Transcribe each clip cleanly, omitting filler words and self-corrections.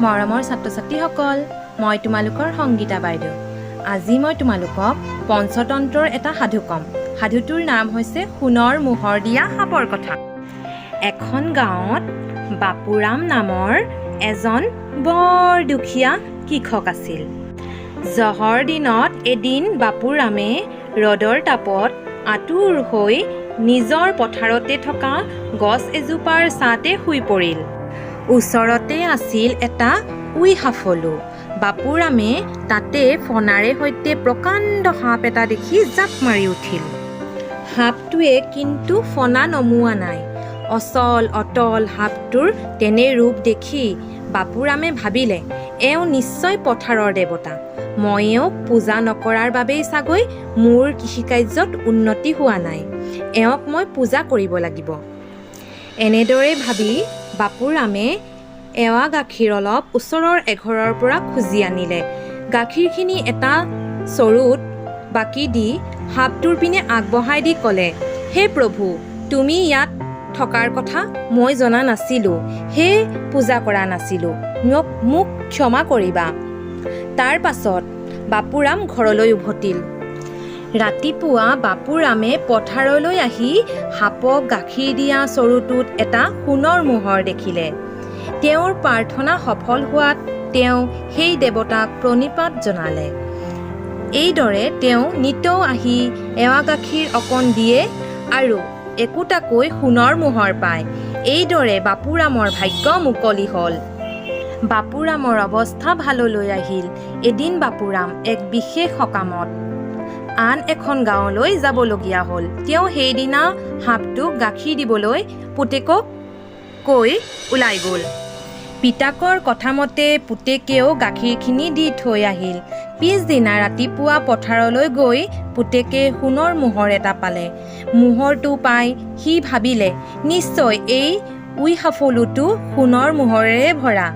মৰমৰ ছাত্ৰ ছাত্ৰীসকল, মই তোমালোকৰ সংগীতা বাইদেউ। আজি মই তোমালোকক পঞ্চতন্ত্ৰৰ এটা সাধু ক'ম। সাধুটোৰ নাম হৈছে সোণৰ মোহৰ দিয়া সাপৰ কথা। এখন গাঁৱত বাপুৰাম নামৰ এজন বৰ দুখীয়া কৃষক আছিল। জহৰ দিনত এদিন বাপুৰামে ৰ'দৰ তাপত আতুৰ হৈ নিজৰ পথাৰতে থকা গছ এজোপাৰ ছাঁতে শুই পৰিল। ওচৰতে আছিল এটা উঁই হাফলু। বাপুৰামে তাতে ফণাৰে সৈতে প্ৰকাণ্ড সাপ এটা দেখি জাপ মাৰি উঠিল। সাপটোৱে কিন্তু ফণা নমোৱা নাই। অচল অটল সাপটোৰ তেনে ৰূপ দেখি বাপুৰামে ভাবিলে, এওঁ নিশ্চয় পথাৰৰ দেৱতা। মই এওঁক পূজা নকৰাৰ বাবেই চাগৈ মোৰ কৃষিকাৰ্যত উন্নতি হোৱা নাই। এওঁক মই পূজা কৰিব লাগিব। এনেদৰে ভাবি বাপুৰামে এৱা গাখীৰ অলপ ওচৰৰ এঘৰৰ পৰা খুজি আনিলে। গাখীৰখিনি এটা চৰুত বাকি দি সাপটোৰ পিনে আগবঢ়াই দি ক'লে, হে প্ৰভু, তুমি ইয়াত থকাৰ কথা মই জনা নাছিলোঁ, সেয়ে পূজা কৰা নাছিলোঁ। মোক ক্ষমা কৰিবা। তাৰ পাছত বাপুৰাম ঘৰলৈ উভতিল। ৰাতিপুৱা বাপুৰামে পথাৰলৈ আহি সাপক গাখীৰ দিয়া চৰুটোত এটা সোণৰ মোহৰ দেখিলে। তেওঁৰ প্ৰাৰ্থনা সফল হোৱাত তেওঁ সেই দেৱতাক প্ৰণিপাত জনালে। এইদৰে তেওঁ নিতৌ আহি এৱা গাখীৰ অকণ দিয়ে আৰু একোটাকৈ সোণৰ মোহৰ পায়। এইদৰে বাপুৰামৰ ভাগ্য মুকলি হ'ল। বাপুৰামৰ অৱস্থা ভাললৈ আহিল। এদিন বাপুৰাম এক বিশেষ সকামত আন এখন গাঁৱলৈ যাবলগীয়া হ'ল। তেওঁ সেইদিনা সাপটোক গাখীৰ দিবলৈ পুতেকক কৈ ওলাই গ'ল। পিতাকৰ কথামতে পুতেকেও গাখীৰখিনি দি থৈ আহিল। পিছদিনা ৰাতিপুৱা পথাৰলৈ গৈ পুতেকে সোণৰ মোহৰ এটা পালে। মোহৰটো পাই সি ভাবিলে, নিশ্চয় এই উঁই হাফলুটো সোণৰ মোহৰেৰে ভৰা।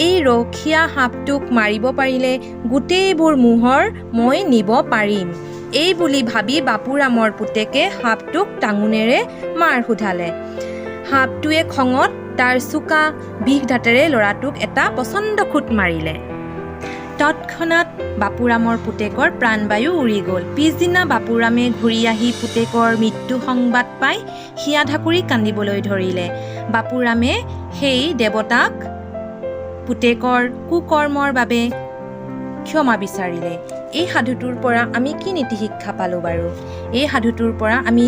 এই ৰখীয়া সাপটোক মাৰিব পাৰিলে গোটেইবোৰ মোহৰ মই নিব পাৰিম। এই বুলি ভাবি বাপুৰামৰ পুতেকে সাপটোক টাঙোনেৰে মাৰ শোধালে। সাপটোৱে খঙত তাৰ চোকা বিষ দাঁতেৰে ল'ৰাটোক এটা প্ৰচণ্ড খোঁট মাৰিলে। তৎক্ষণাত বাপুৰামৰ পুতেকৰ প্ৰাণবায়ু উৰি গ'ল। পিছদিনা বাপুৰামে ঘূৰি আহি পুতেকৰ মৃত্যু সংবাদ পাই হিয়া ঢাকুৰি কান্দিবলৈ ধৰিলে। বাপুৰামে সেই দেৱতাক পুতেকৰ কুকৰ্মৰ বাবে ক্ষমা বিচাৰিলে। এই সাধুটোৰ পৰা আমি কি নীতি শিক্ষা পালোঁ বাৰু? এই সাধুটোৰ পৰা আমি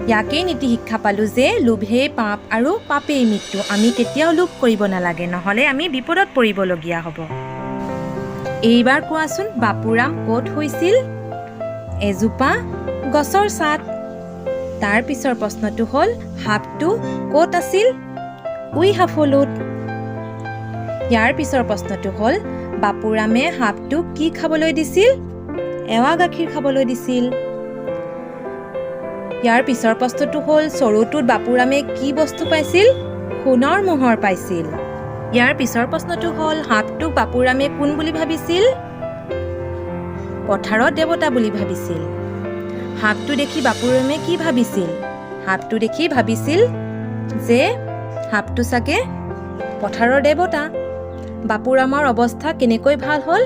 ইয়াকেই নীতি শিক্ষা পালোঁ যে লোভেই পাপ আৰু পাপেই মৃত্যু। আমি কেতিয়াও লোভ কৰিব নালাগে, নহ'লে আমি বিপদত পৰিবলগীয়া হ'ব। এইবাৰ কোৱাচোন, বাপুৰাম ক'ত হৈছিল? এজোপা গছৰ ছাঁত। তাৰ পিছৰ প্ৰশ্নটো হ'ল, সাপটো ক'ত আছিল? উঁই হাফলুত। ইয়াৰ পিছৰ প্ৰশ্নটো হ'ল, বাপুৰামে সাপটোক কি খাবলৈ দিছিল? এৱা গাখীৰ খাবলৈ দিছিল। ইয়াৰ পিছৰ প্ৰশ্নটো হ'ল, চৰুটোত বাপুৰামে কি বস্তু পাইছিল? সোণৰ মোহৰ পাইছিল। ইয়াৰ পিছৰ প্ৰশ্নটো হ'ল, সাপটোক বাপুৰামে কোন বুলি ভাবিছিল? পথাৰৰ দেৱতা বুলি ভাবিছিল। সাপটো দেখি বাপুৰামে কি ভাবিছিল? সাপটো দেখি ভাবিছিল যে সাপটো চাগে পথাৰৰ দেৱতা। বাপুৰামৰ অৱস্থা কেনেকৈ ভাল হ'ল?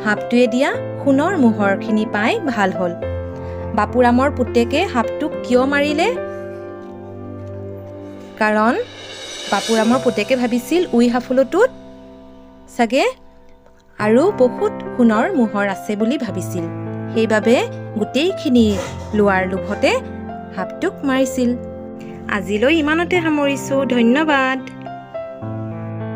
সাপটোৱে দিয়া সোণৰ মোহৰখিনি পাই ভাল হ'ল। বাপুৰামৰ পুতেকে সাপটোক কিয় মাৰিলে? কাৰণ বাপুৰামৰ পুতেকে ভাবিছিল উঁই হাফলুটোত চাগে আৰু বহুত সোণৰ মোহৰ আছে বুলি ভাবিছিল। সেইবাবে গোটেইখিনি লোৱাৰ লোভতে সাপটোক মাৰিছিল। আজিলৈ ইমানতে সামৰিছোঁ। ধন্যবাদ।